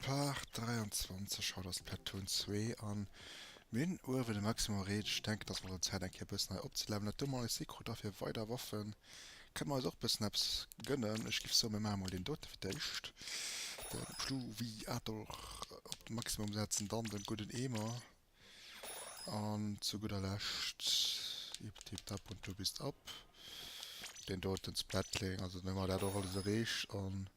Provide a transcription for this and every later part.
Part 23, haut ass Platoon 2 an mir hunn uewen de Maximum erreecht. Ech denken et ass mol erëm Zäit eng Kéier e bëssen hei opzelevelen. Dat do mol eis Sikro da fir weider Waffen kënne mer eis och bëssen eppes gënnen. Ech giff soen mir maache mol deen dote fir d'éischt, de Pluviator op de Maximum setzen, dann den gudden Eemer an zu gudder Lescht Ip Tip Tap und du bist ab deen doten Splatling. Also dann hu mer dat och alles erreecht an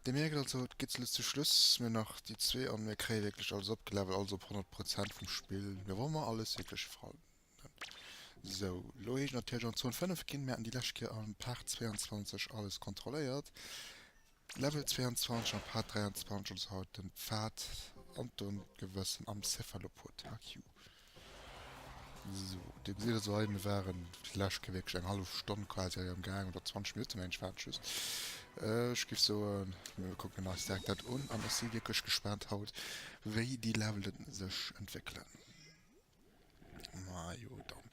Dir mierkt also, et geet lues zu Schluss. Mir hunn nach déi zwee an mir kréie wierklech alles opgelevelt, alles op 100 Prozent vum Spill. Mir wollen mer alles wierklech fannen. Sou, lo heescht et natierlech an Zon 5 ginn. Mir haten déi lescht Kéier an Part 22 alles kontrolléiert. Level 22 an Part 23, also haut den Pfad an d'Ongewëssen am Cephalopod HQ. Sou, dir gesitt also hei, mir waren déi lescht Kéier wierklech eng hallef Stonn quasi hei am Gaang, oder 20 Minutte mengen ech waren et just. Ech géif soen, mir kucken eis direkt dat un an ech si wierklech gespaant haut, wéi déi Levelen sech entwéckelen. Majo dann.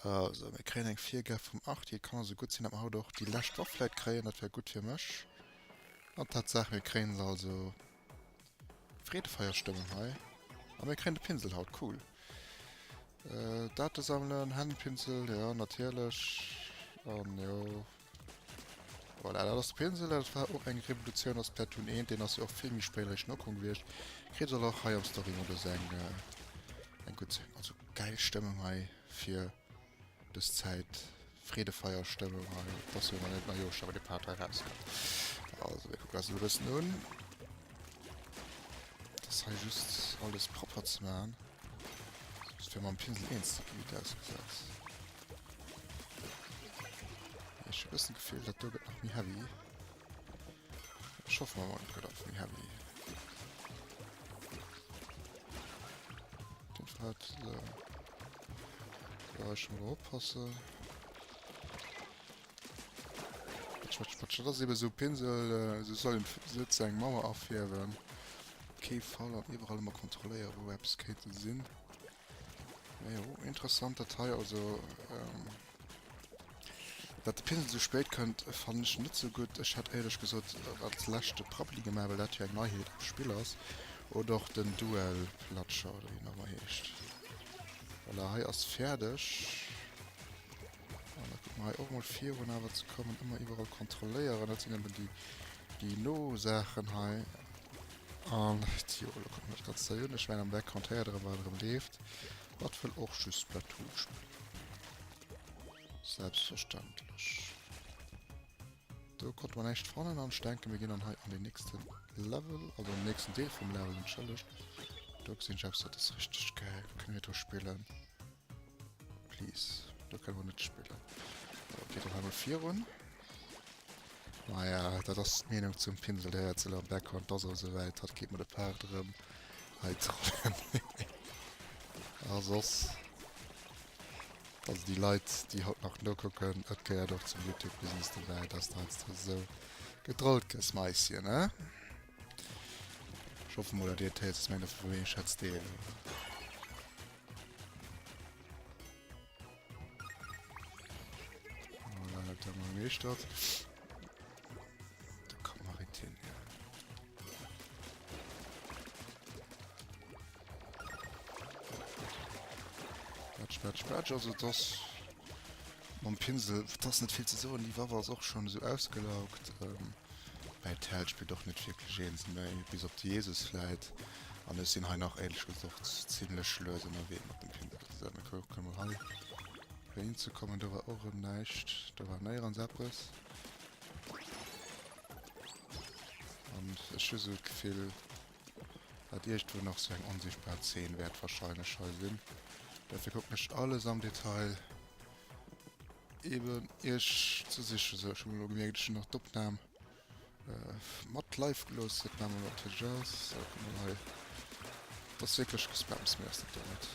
Also, mir kréien eng Virgab vum Arti. Et kann also gutt sinn, datt mer haut och déi lescht Waff vläit kréien. Dat wär gutt fir mech. An Tatsaach, mir kréien se also. Freedefeierstëmmung hei. A mir kréien de Pinsel haut, cool. Date sammelen, Hännepinsel, jo natierlech. An jo. Voilà, dat ass de Pinsel. Dat war och eng Revolutioun a Splatoon 1. Deen ass jo och vill méi spéit eréischt nokomm gewiescht. Kritt also och hei am Story-Modus eng, eng gutt, also gäil Stëmmung hei fir Dës Zäit Freedefeierstëmmung hei. Et ass jo nach net Neijoerschdag, wéi de Part hei erauskënnt. Also mir kucken eis elo e bëssen un. Et ass hei just alles propper ze maachen. Just fir mam Pinsel eens ze ginn, wéi et ausgesäit. Ech hu e bëssen d'Gefill, dat do gëtt nach méi heavy. Ech hoffe mol, et gëtt einfach méi heavy. Den Fred, so. Da ech mol oppassen. Patsch, patsch, patsch. Dat ass eben esou Pinsel, esou soll een net sou eng Mauer afierwen. Op kee Fall an iwwerall ëmmer kontrolléieren, wou eppes kéinte sinn. Mee jo, interessant dat hei also. Dat de Pinsel sou spéit kënnt fannen ech net sou gutt. Ech hätt éierlech gesot als lescht de Prabbeli gemaach, well dat jo eng Neiheet am Spill ass. Oder och den Duell-Platscher oder wéi en och ëmmer heescht. Voilà, hei ass fäerdeg. An da kucke mer hei och mol virun awer ze kommen. Ëmmer iwwerall kontrolléieren. Dat sinn eben déi, déi no Saachen hei. An jo, elo kucke mer dat Ganzt hei un. Ech mengen am Background héiert der erëm wat erëm leeft. Wat wëll och just Splatoon spillen. Selbstverständlech. Do konnte mer näischt fannen an ech denken mir ginn dann hei an den nächsten Level, also an den nächsten Deel vum Level, entschëllegt. Do gesinn ech eppes, dat ass richteg gäil. Kënne mir do spillen? Please. Do kënne mer net spillen. Ok, dann hei mol virun. Maja, dat ass d'Meenung zum Pinsel, der héiert se elo am Background, 't ass och esouwäit, hatt geet mat e Paart erëm hei trollen. A soss, also déi Leit, déi haut nach nokucken, et gehéiert och zum Youtube-Business dobäi, dass de heiansdo esou getrollt gëss, Maisschen, ne? Ech hoffe mol, datt dir et héiert, soss mengt der vu wéi schwätzt dee elo? Voilà, dat hu mer gemeeschtert. Da kommt nach een hin. Patsch, patsch, patsch. Also das mam Pinsel, das net vill ze soen. Déi Waff ass och schon esou ausgelaugt. Ähm, bei Tell spillt och net wierklech eens méi, bis op de Jesus vläit. An ech sinn hei nach éierlech gesot zimlech lues ënnerwee mat dem Pinsel. Sou, mir kucke mol hei fir hinzekommen. Do war och erëm näischt. Do war néierens eppes. An ech hu sou d'Gefill, dat iergendwou nach sou eng onsichtbar Zeen wäert wahrscheinlech hei sinn. Dofir kucken ech alles am Detail eben iech ze sichen. Sou, ech hunn elo gemierkt, ech hunn nach d'Opnam mat live gelooss. Dat maache mer natierlech aus. Sou, kuck mol hei. Dat ass wierklech gespamms, méi ass dat do net.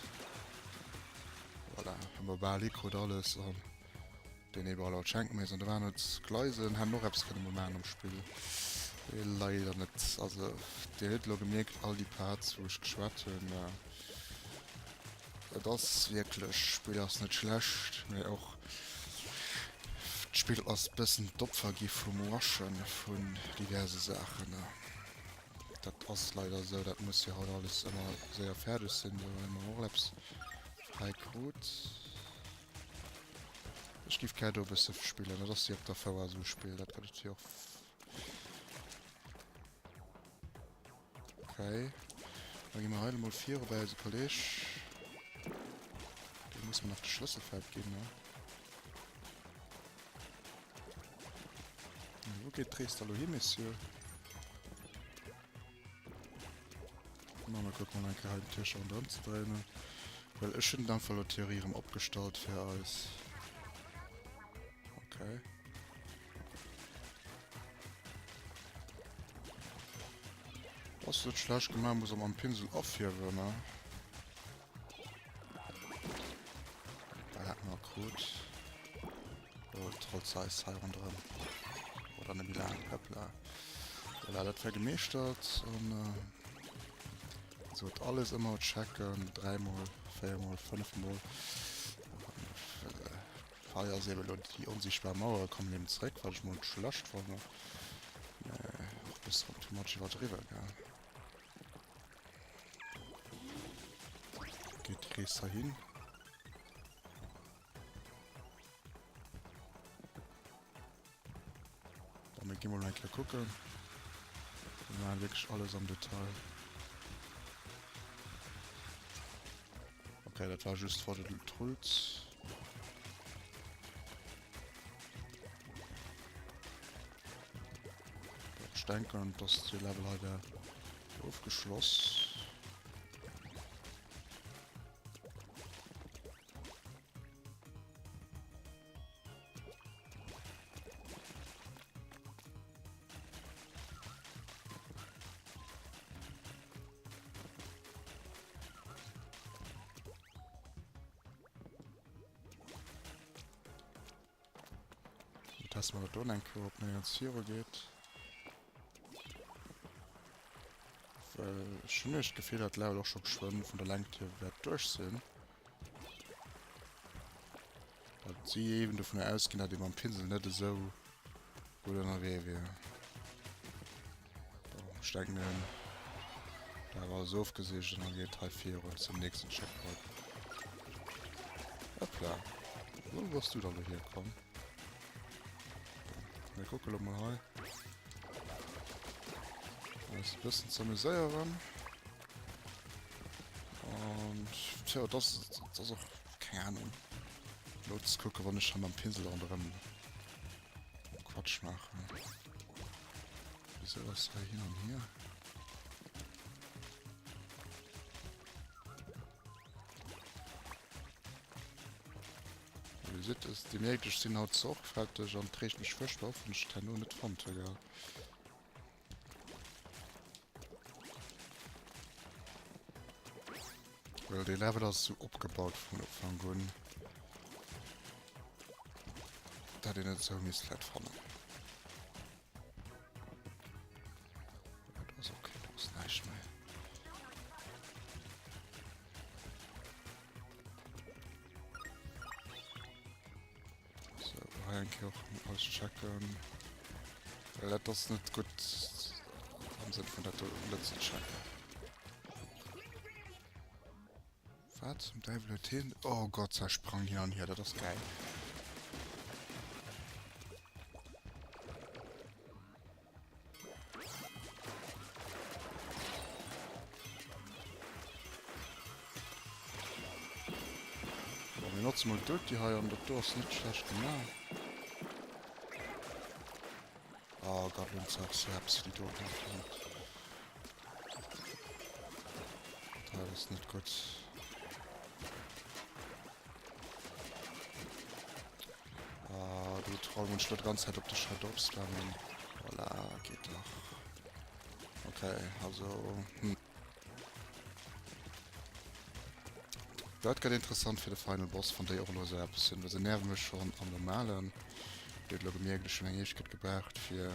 Voilà, hu mer bal hikrut alles an. Deen iwwerall alt schenken méi, do waren et Gleisen, hätten och eppes kënne mol maachen am Spill. Mee leider net. Also dir hutt elo gemierkt, all déi Parts wou ech geschwat hunn, et ass wierklech, d'Spill ass net schlecht, mee och d'Spill ass bëssen d'Opfer gi vum Rushen vun diverse Saachen. Dat ass leider esou, dat muss jo haut alles ëmmer séier fäerdeg sinn, do hu mer och eppes fräi krut. Ech giff gär do e bësse spillen, dat ass jo op der VR esou Spill, dat gëtt et jo och. Okay, da gi mer hei emol viru bei eise Kolleg. Deem muss mer nach de Schlëssel vläicht ginn, ne? Wou geet d'Rees da lo hin, Messieurs? Ma mir kucken mol eng Kéier hei den Tierche ronderëm ze dréinen. Well ech hunn d'Ampfer lo Theorie erëm opgestallt fir eis. Okay. Ass net schlecht gemaach, muss am Pinsel afierwen, ne? Da hat mer krut. Oh, trollt eis hei ronderëm. Oder net méi laang. Hoppla. Voilà, dat war gemeeschtert. An äh, so alles ëmmer checken. Dräimol, véiermol, fënnefmol. Hei ass eben elo déi onsichtbar Mauer kommen eben zréck, wat ech mol net schlecht fannen. Mä och e bëssen too much iwwerdriwwen, gell. Geet déi Rees heihin? Bon, mir gi mol eng Kéier kucken. Mir maachen wierklech alles am Detail. Okay, dat war just vor den Trulz. Ich denke, dass die Level hei wär ofgeschloss. Testen wir dat do eng Kéier, ob mir ganz viru geet. Well ech hunn echt d'Gefill, dat Level och scho geschwënn vun der Längt hier wäert duerch sinn. Dat si eben dovun ausginn, dat ee mam Pinsel net esou gutt ënnerwee wier. Bon, ech denken mir hunn dat awer alles ofgesicht an da geet et hei virun zum nächsten Checkpoint. Hoppla, wou bass du da lo hierkomm? Bon, mir kucke lo mol hei. Eis e bëssen z'amuséieren. An tja, das, das ass och, keng Ahnung, lo ze kucken, wann ech hei mam Pinsel ronderëm Quatsch maachen. Wieso ass hei hin an hier? Dir gesitt es, Dir mierkt, ech sinn haut sorgfälteg an et reegt mech fuerchtbar op, wann ech et herno net fonnt hu, gell? Well dee Level ass esou opgebaut vun Ufank un, dat een et esou misst vläit fannen. Dat ass okay, do ass näischt méi. So, hei eng Kéier och alles checken. Well dat ass net gutt am Sënn vun dat do net ze checken. Wat zum Däiwel huet hien... Oh Gott, sei Sprang hin an hier, dat ass geil. Bon, mir notzen mol d'Ulti hei an dat do ass net schlecht gemaach. Oh Gott, lo hunn se och Slaps déi do gemaach. Dat ass net gutt. Ah, du Troll, muss ich da die ganze Zeit op de Shadow spammen. Voilà, geht doch. Okay, also... Hm. Dat gëtt interessant fir de Final Boss, wann déi och elo esou eppes hunn, well se nerve mech schonn am Normalen. Dir hutt elo gemierkt, ech hunn eng Ewegkeet gebraucht, fir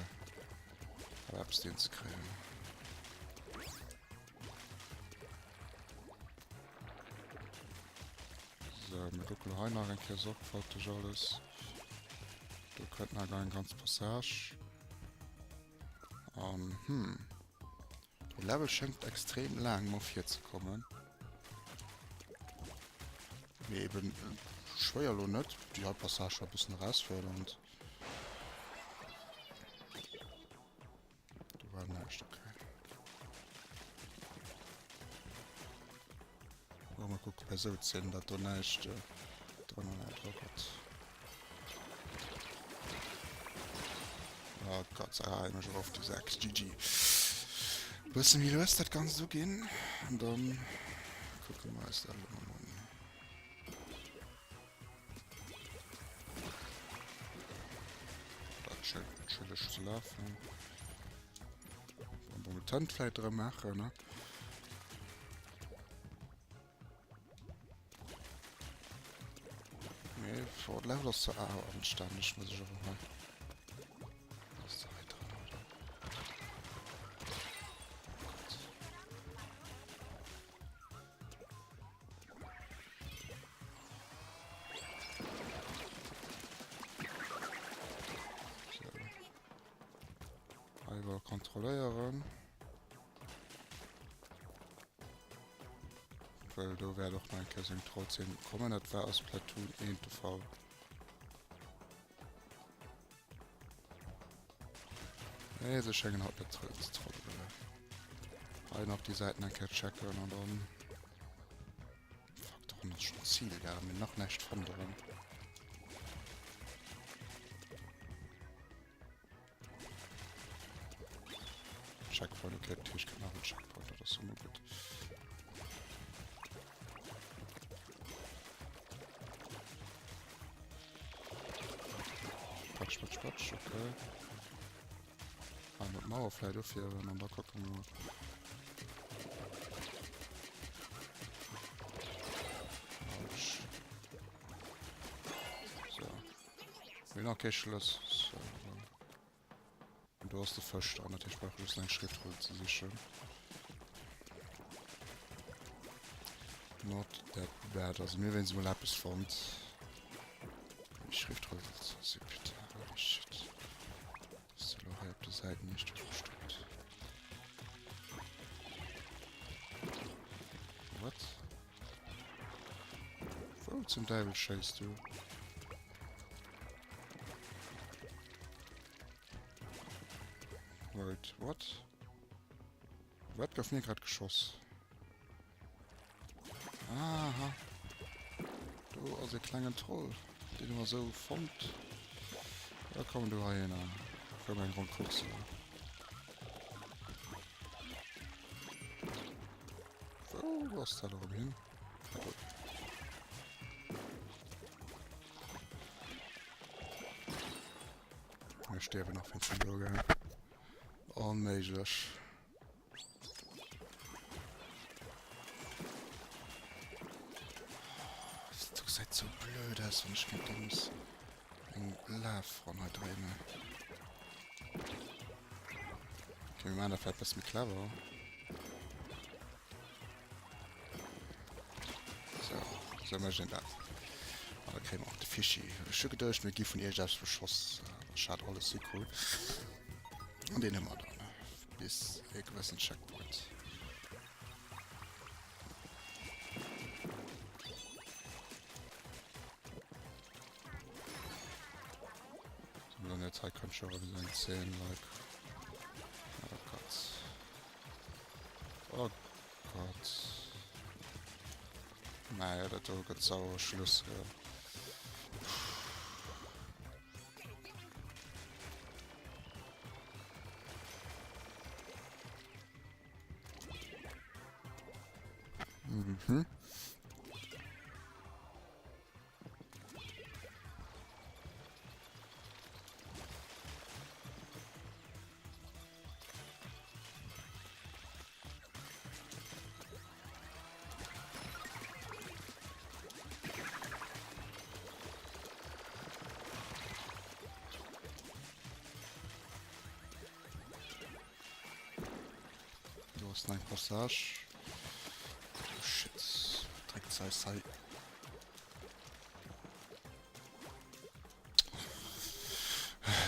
awer eppes deen ze kréien. So, mir kucken lo hei nach eng Kéier sorgfälteg alles. Do kënnt nach eng ganz Passage. An, hm. De Level schéngt extrem laang mer virzekommen. Mee eben schwéier lo net. Déi hei Passage war e bëssen erausfuerdernd. Do war näischt, okay. Oh, mal kucken, bei sou Zeen, dat do näischt äh, drënner läit. Oh Gott. Oh Gott, ah, immer schon auf die 6. GG. Bëssen méi lues dat Ganzt uginn. An dann kucke mer eis dat elo mol un. Dat schéngt chilleg ze lafen. Bon, Tent vläit erëm maachen, ne? Nee, vor Level ass zwar awer anstänneg, muss ech awer hei. Ass da hei dran, oder? Gott. So. Hei war kontrolléieren. Well do wäert och nach eng Kéier seng Trollzeen kommen. Dat war a Splatoon 1 de Fall. Nee, se schéngen haut net ze trollen. Hei nach déi Säiten eng Kéier checken an dann... Fuck, do ass schon Ziel, gell? Mir nach näischt fonnt erëm. Checkpoint, okay, dat heescht, nach en Checkpoint, dat ass jo mol gutt. Patsch, patsch, patsch, okay. Einmal d'Mauer vläit ofhiewen an da kucke mer mol. Autsch. So. Mir hunn nach kee Schlëss. So. An do ass de Fësch dran, dat heescht, brauche just eng Schriftroll ze sichen. Not that bad. Also mir wéinst mol eppes fonnt. Déi Schriftroll ass bitte. Holy shit. Ass elo hei op de Säiten nicht verstoppt. What? Wou zum Däiwel schéiss du? Wait, what? Wat gouf mir grad geschoss? Aha. Do ass e klengen Troll, deen hu mer sou fonnt. Da komm du heihinner. Komm eng Ronn kuckse. Wou ass dat erëm hin? Ah, do. Mir stierwen nach wéinst dem do, gell? Onméiglech. Dat gesäit sou blöd aus, wann ech géint dee muss eng Lafronn hei dréinen. Okay, mir maachen dat vläicht e bësse méi clever. Sou, sou mécht een dat. An da kréie mer och de Fischi. Ech hu geduecht, mir gi vun iergendeppes beschoss. Ech hat alles si cool. An deen hu mer dann. Bis e gewëssen Checkpoint. So, an der Zeit kann ich schon wieder eng 10, like. Oh Gott. Oh Gott. Naja, dat do gëtt sauer Schluss. Gell. Mhm. Do ass nach eng Passage. Oh shit. Dreckzeis hei.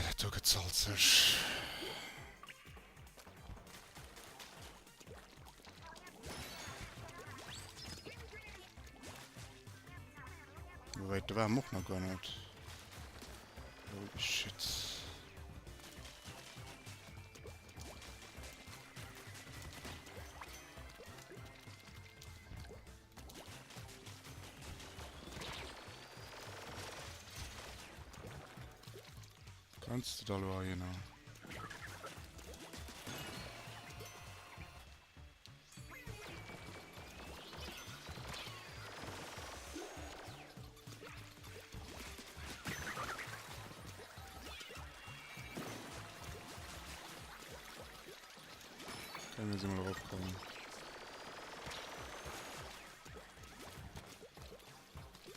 Dat do gëtt salzeg. Wait, do ware mer och nach guer net. Holy shit. Kannst du da lo heihinner? Können wir sie mal drauf kommen.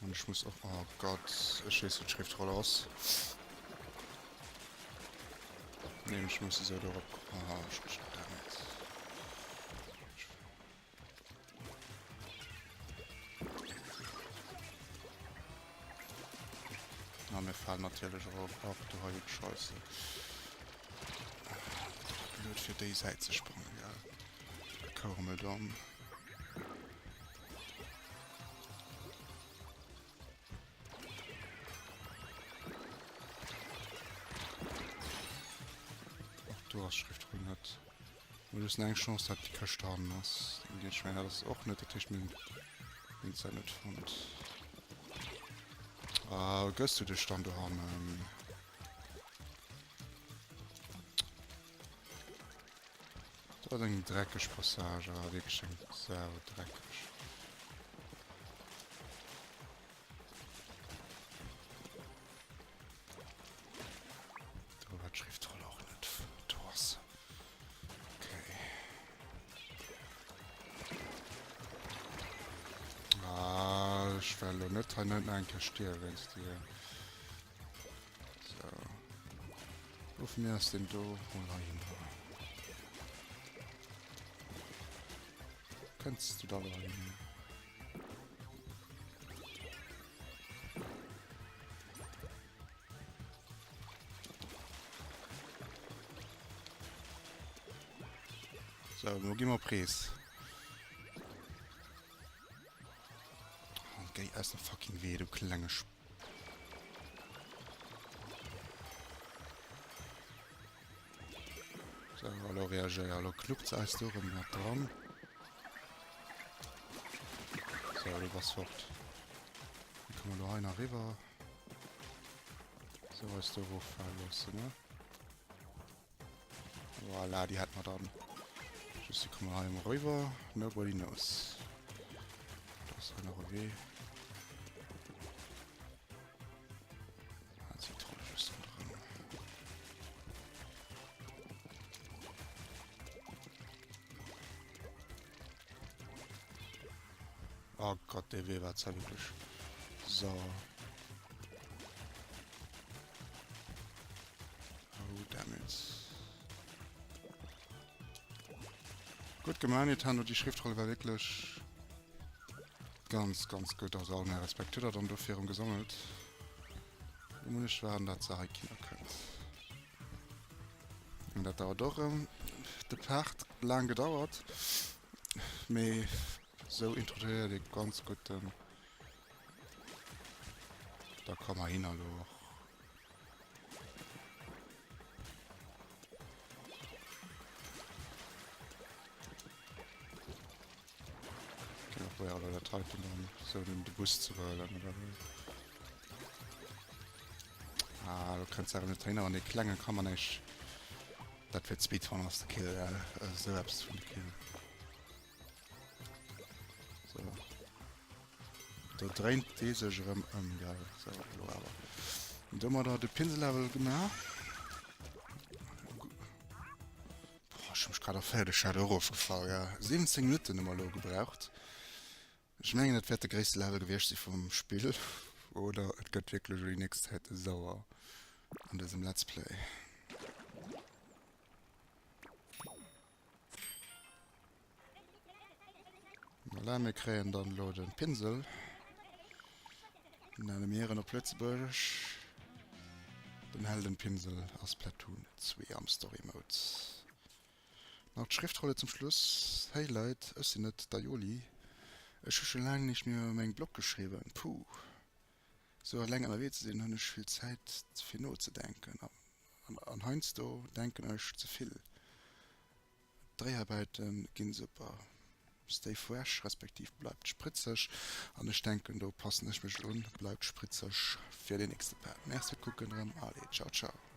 Und ich muss auch... Oh Gott, ich weess, wou d'Schriftroll ass. Nee, ich muss esou dorop... Ah, oh, damn it. Na, mir falen natierlech erop. Ach du heilige Scheiße. Blöd fir déi Säit ze sprangen, gell? Kourmeldomm. Och do ass d'Schriftroll net. Mir hu just eng Chance, dat déi Këscht dran ass. Ech mengen, dat ass och net. Dat heescht, mir hunn d'Säit net fonnt. Ah, gëss du dech dann dohannen? Dat ass eng dreckeg Passage, awer wierklech eng sau dreckeg. Do war d'Schriftroll och net. Do ass se. Okay. Ah, ech well lo net hei net nach eng Kéier stierwen wéinst dir. So. Wo vun mir ass den do? Mol hei hin. Kënns du da lo hei hin? So, lo gi mer op Rees. Oh, géi aus dem fucking Wee, du klenge Sp So, elo reagéier, elo knuppt se eis do erëm mat dran. So, du bass fort. Dann komme mer elo hei nach eriwwer. So, eis do eroffale loossen, ne? Voilà, déi hätte mer dann. Just, wie komme mer hei emol eriwwer? Nobody knows. Da ass hei nach e Wee. Ah, si trolle just ronderëm. Oh Gott, dee Wee war zwar wierklech sauer. Oh, damn it. Gutt gemaach, Nintendo. Déi Schriftroll war wierklech ganz, ganz gutt. Also all mäi Respekt. Hutt der dann dofir erëm gesammelt? Lo muss ech waarden, dat se hei kinner kënnt. An dat dauert och erëm de Part laang gedauert. Mee sou introduéiert ee ganz gutt den. Da komm heihinner elo och. Probéieren elo dat heiten dann sou den de Bus ze huelen oder wéi. Ah, do kënnt se awer net heihinner an dee klenge kann man näischt. Dat fir d'Speedrun ass de Kill, gell? Esou eppes vun de Kill. So. Do dréint dee sech erëm ëm, gell? So, elo awer. Domadder de Pinsellevel gemaach. Boah, ech hu mech grad erféiert, ech war do erofgefall, gell? 17 Minutten hu mer elo gebraucht. Ech mengen, et wäert de gréisste Level gewiescht si vum Spill, oder et gëtt wierklech elo déi nächst Zäit sauer an dësem Let's Play. Voilà, mir kréien dann elo den Pinsel. Nenne mir en op Lëtzebuergesch. Den Heldenpinsel a Splatoon 2 am Story Mode. Nach d'Schriftrolle zum Schluss, Hey Leit, ech sinn et, d'Aioli. Ech hu scho laang nicht méi op mengem Blog geschriwwen, puh. Sou eleng ënnerwee ze sinn, hunn ech vill Zäit fir nozedenken. An heiansdo denken ech ze vill. D'Dréiaarbeite ginn super. Stay fresh, respektiv bleift spritzeg. An ech denken do passen ech mech un, bleift spritzeg fir den nächste Part. Merci fir d'Kucken erëm, allez ciao ciao.